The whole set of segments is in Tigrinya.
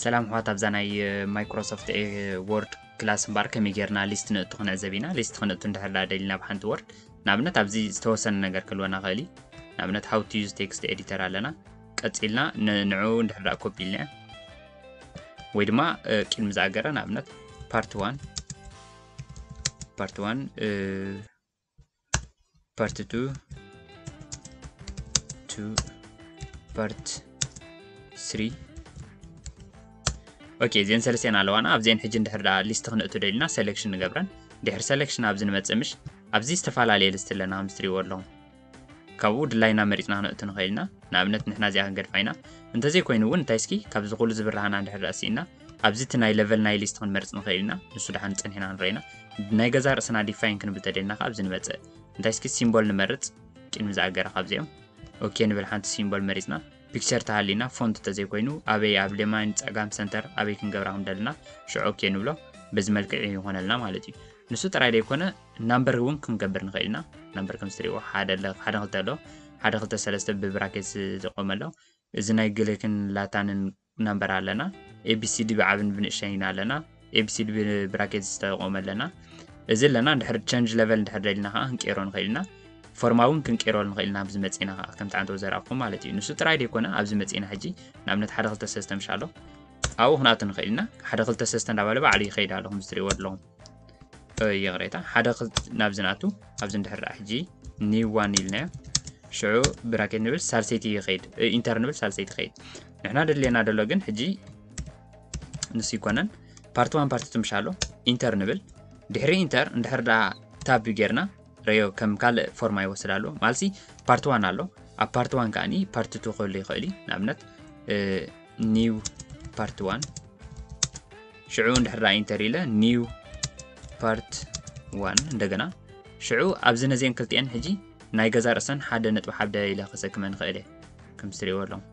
ሰላም ኣሕዋት፣ ኣብዛ ናይ ማይክሮሶፍት ወርድ ክላስ እምበኣር ከመይ ጌርና ሊስት ንእቱ ክንዕዘብ ኢና። ሊስት ክንእቱ እንድሕር ደኣ ደሊና ኣብ ሓንቲ ወርድ፣ ንኣብነት ኣብዚ ዝተወሰነ ነገር ክህልወና ክእል እዩ። ንኣብነት how to use text editor ኣለና። ቀጺልና ንዑ እንድሕር ደኣ ኮፒ ኢልና ወይ ድማ ቅድሚ ዝኣገረ ንኣብነት part one part one part two to part three። ኦኬ፣ እዚአን ሰለስቲአን ኣለዋና። ኣብዚአን ሕጂ እንድሕር ደኣ ሊስት ክንእቱ ደሊና ሰሌክሽን ንገብረን። ድሕሪ ሰሌክሽን ኣብዚ ንመጽእ ምሽ፣ ኣብዚ ዝተፈላለየ ሊስት ኣለና ከም እትሪእዎ ኣለኹም። ካብኡ ድላይና መሪጽና ክንእቱ ንኽእል ኢና። ንኣብነት ንሕና እዚኣ ክንገድፋ ኢና። እንተዘይኮይኑ እውን እንታይ እስኪ ካብዚ ኩሉ ዝብርሃና እንድሕር ደኣ ስኢና ኣብዚ እቲ ናይ ለቨል ናይ ሊስት ክንመርጽ ንኽእል ኢና። ንሱ ደሓን ጸኒሕና ክንርኢ ኢና። ናይ ገዛ ርእስና ዲፋይን ክንብል ተደልና ከኣ ኣብዚ ንመጽእ። እንታይ እስኪ ሲምቦል ንመርጽ። ቅድሚ ዝኣገረ ካብዚኦም ኦኬ ንብል። ሓንቲ ሲምቦል መሪጽና ፒክቸር ተሃሊና ፎንት እንተዘይኮይኑ ኣበይ ኣብ ሌማይን ጸጋም ሰንተር ኣበይ ክንገብራ ከም ደልና ሽዑ ኦኬ ንብሎ። በዚ መልክዕ ይኾነልና ማለት እዩ። ንሱ ጥራይ ዘይኮነ ናምበር እውን ክንገብር ንኽእል ኢና። ናምበር ከም እትሪእዎ ሓደ ኣለ፣ ሓደ ክልተ ኣሎ። ሓደ ክልተ ሰለስተ ብብራኬት ዝቆመ ኣሎ። እዚ ናይ ግሪክን ላታንን ናምበር ኣለና። ኤቢሲዲ ብዓብን ብንእሽተይን ኣለና። ኤቢሲዲ ብብራኬት ዝተቆመ ኣለና። እዚ ኣለና። እንድሕር ቸንጅ ለቨል እንድሕር ደሊና ከዓ ክንቀይሮ ንኽእል ኢና። ፎርማ እውን ክንቀይሮ ንኽእል ኢና። ኣብዚ መፂና ከዓ ከምቲ ዓንተው ዘርኣኹም ማለት እዩ። ንሱ ጥራይ ዘይኮነ ኣብዚ መፂና ሕጂ ንኣብነት ሓደ ክልተ ሰለስተ ምሽ ኣሎ። ኣብኡ ክንኣቱ ንኽእል ኢና። ሓደ ክልተ ሰለስተ እንዳበለ ባዕሉ ይኸይድ ኣሎ፣ ከም እትሪእዎ ኣለኹም። እ፣ ይቕሬታ፣ ሓደ ክል-፣ ናብዚ ናቱ፣ ኣብዚ እንድሕር ደኣ ሕጂ ኒው ዋን ኢልናዮ፣ ሽዑ ብራኬት ንብል፣ ሳልሰይቲ ይኸይድ፣ እ፣ ኢንተር ንብል፣ ሳልሰይቲ ይኸይድ። ንሕና ደድልየና ደሎ ግን ሕጂ ንሱ ይኮነን፣ ፓርት ዋን ፓርት ቱ ምሽ ኣሎ፣ ኢንተር ንብል። ድሕሪ ኢንተር እንድሕር ደኣ ታብ ጌርና፣ ረዮ ከም ካልእ ፎርማ ይወስድ ኣሎ። ማለትሲ ፓርት ዋን ኣሎ፣ ኣብ ፓርት ዋን ከኣኒ ፓርት ቱ ክህሉ ይኽእል እዩ። ንኣብነት፣ እ፣ ኒው ፓርት ዋን። ሽዑ እንድሕር ደኣ ኢንተር ኢለ ኒው ፓርት ዋን እንደገና። ሽዑ ኣብዚ ነዚአን ክልቲአን ሕጂ ናይ ገዛ ርእሰን ሓደ ነጥቢ ሓደ ኢለ ክሰክመን ንኽእል እየ። ከም እትሪእዎ ኣለኹም።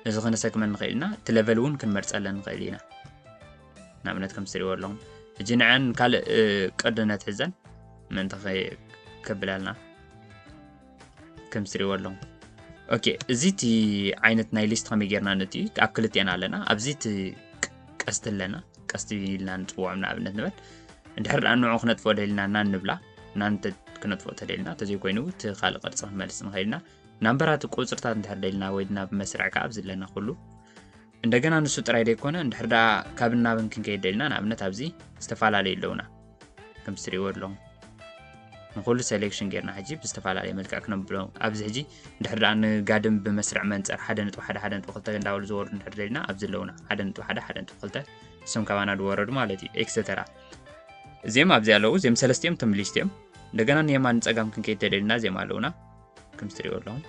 እዚ ክነሰክመን ንኽእል ኢና። እቲ ለቨል እውን ክንመርጸለን ንኽእል ኢና። ንኣብነት ከም እትሪእዎ ኣለኹም። ሕጂ ንዐን ካልእ፣ እ፣ ቅዲ ነትሕዘን ምእንቲ ከ-፣ ከብላልና። ከም እትሪእዎ ኣለኹም። ኦኬ፣ እዚ እቲ ዓይነት ናይ ሊስት ከመይ ጌርና ነእቱ እዩ። ኣብ ክልቲአን ኣለና። ኣብዚ እቲ ቅ-፣ ቀስቲ ኣለና። ቀስቲ ኢልና ንጽውዖም ንኣብነት ንበል። እንድሕር ደኣ ንዑ ክነጥፍኦ ደሊና ናን ንብላ። ናን እንተ-፣ ክነጥፍኦ ተደሊና፣ እንተዘይኮይኑ እቲ ካልእ ቅርጺ ክንመልስ ንኽእል ኢና። ናምበራት ቁጽርታት እንድሕር ደሊና ወይ ናብ መስርዕ ከኣ ኣብዚ ኣለና ኩሉ። እንደገና ንሱ ጥራይ ዘይኮነ፣ እንድሕር ደኣ ካብን ናብን ክንከይድ ደሊና፣ ንኣብነት ኣብዚ ዝተፈላለዩ ኣለውና። ከም እትሪእዎ ኣለኹም። ንኹሉ ሰሌክሽን ጌርና ሕጂ ብዝተፈላለየ መልክዕ ክነብሎ። ኣብዚ ሕጂ እንድሕር ደኣ ንጋድም ብመስርዕ መንጸር ሓደ ነጥቢ ሓደ፣ ሓደ ነጥቢ ክልተ እንዳበሉ ዝወርዱ እንድሕር ደሊና፣ ኣብዚ ኣለውና። ሓደ ነጥቢ ሓደ፣ ሓደ ነጥቢ ክልተ እሶም ካባና ዝወረዱ ማለት እዩ። ኤክሰተራ። እዚኦም ኣብዚ ኣለዉ፣ እዚኦም ሰለስቲኦም እቶም ሊስት እዮም። እንደገና ንየማን ንጸጋም ክንከይድ ተደሊና እዚኦም ኣለዉና። ከም እትሪእዎ ኣለኹም።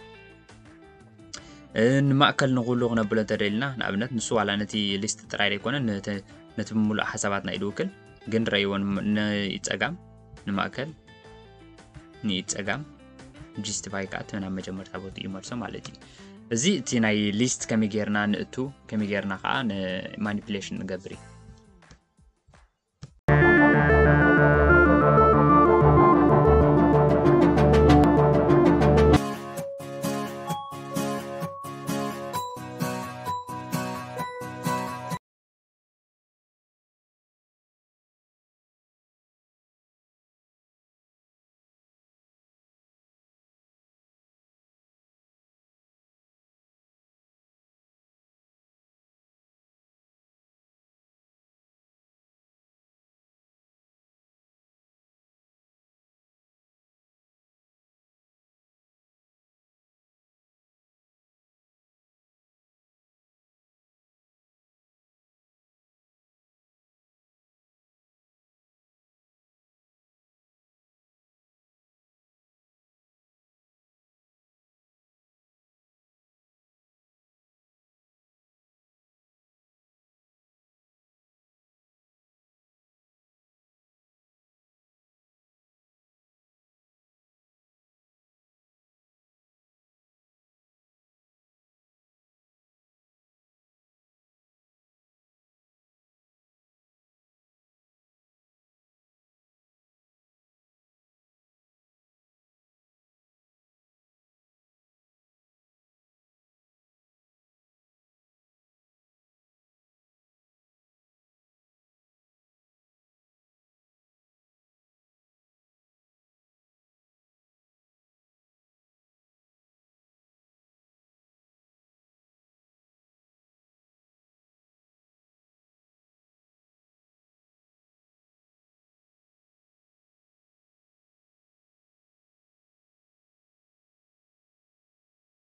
እ፣ ንማእከል ንኹሉ ክነብሎ እንተደሊና፣ ንኣብነት ንሱ ዋላ ነቲ ሊስት ጥራይ ዘይኮነ፣ ነቲ፣ ነቲ ምሉእ ሓሳባትና እዩ ዝውክል። ግን ረእይዎ ን-፣ ንኢድ ጸጋም፣ ንማእከል፣ ንኢድ ጸጋም፣ ጀስቲፋይ ከኣ እቲ ናብ መጀመርታ ቦትኡ ይመልሶ ማለት እዩ። እዚ እቲ ናይ ሊስት ከመይ ጌርና ንእቱ፣ ከመይ ጌርና ከኣ ንማኒፕሌሽን ንገብር እዩ።